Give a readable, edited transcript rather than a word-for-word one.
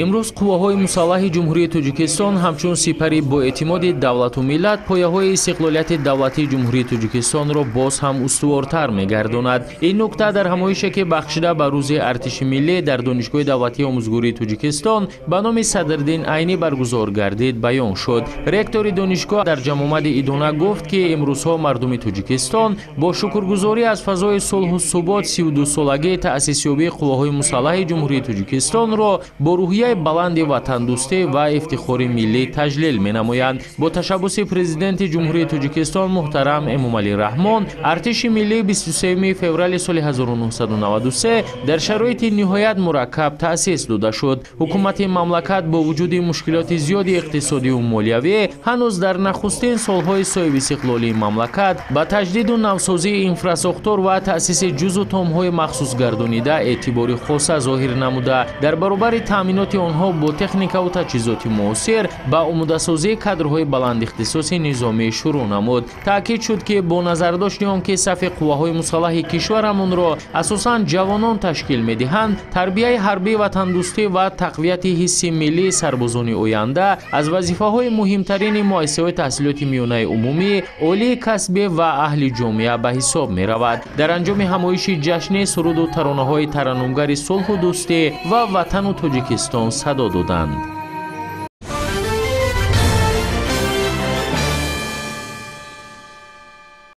Имрӯз қувваҳои мусаллаҳи Ҷумҳурии Тоҷикистон ҳамчун сипари боэътимоди давлату миллат пояҳои истиқлолияти давлатии Ҷумҳурии Тоҷикистонро боз ҳам устувортар мегардонад. Ин нукта дар ҳамоише, ки бахшида ба Рӯзи артиши миллӣ дар Донишгоҳи давлатии омӯзгории Тоҷикистон ба номи Садриддин Айнӣ баргузор гардид, баён шуд. Ректори донишгоҳ дар ҷамъомади идона гуфт, ки имрӯзҳо мардуми Тоҷикистон бо шукргузорӣ аз фазои сулҳу субот 32-солагии таъсисёбии қувваҳои мусаллаҳи Ҷумҳурии Тоҷикистонро бо рӯҳияи баланди ватандӯстӣ ва ифтихори миллӣ таҷлил менамоянд. Бо ташаббуси Президенти Ҷумҳурии Тоҷикистон муҳтарам Эмомалӣ Раҳмон артиши миллӣ 23 феврали соли 1993 дар шароити ниҳоят мураккаб таъсис дода шуд. Ҳукумати мамлакат бо вуҷуди мушкилоти зиёди иқтисодиву молиявӣ ҳанӯз дар нахустин солҳои соҳибистиқлолии мамлакат ба таҷдиду навсозии инфрасохтор ва таъсиси ҷузъу томҳои махсусгардонида эътибори хоса зоҳир намуда, дар баробари таъминоти онҳо бо техникаву таҷҳизоти муосир ба омодасозии кадрҳои баландихтисоси низомӣ шурӯъ намуд. Таъкид шуд, ки бо назардошти он ки сафи қувваҳои мусаллаҳи кишварамонро асосан ҷавонон ташкил медиҳанд, тарбияи ҳарбии ватандӯстӣ ва тақвияти ҳисси миллии сарбозони оянда аз вазифаҳои муҳимтарини муассисаҳои таҳсилоти миёнаи умумӣ, олии касбӣ ва аҳли ҷомеа ба ҳисоб меравад. Дар анҷоми ҳамоиши ҷашнӣ суруду таронаҳои тараннумгари сулҳу дӯстӣ ва ватану Тоҷикистон садо доданд.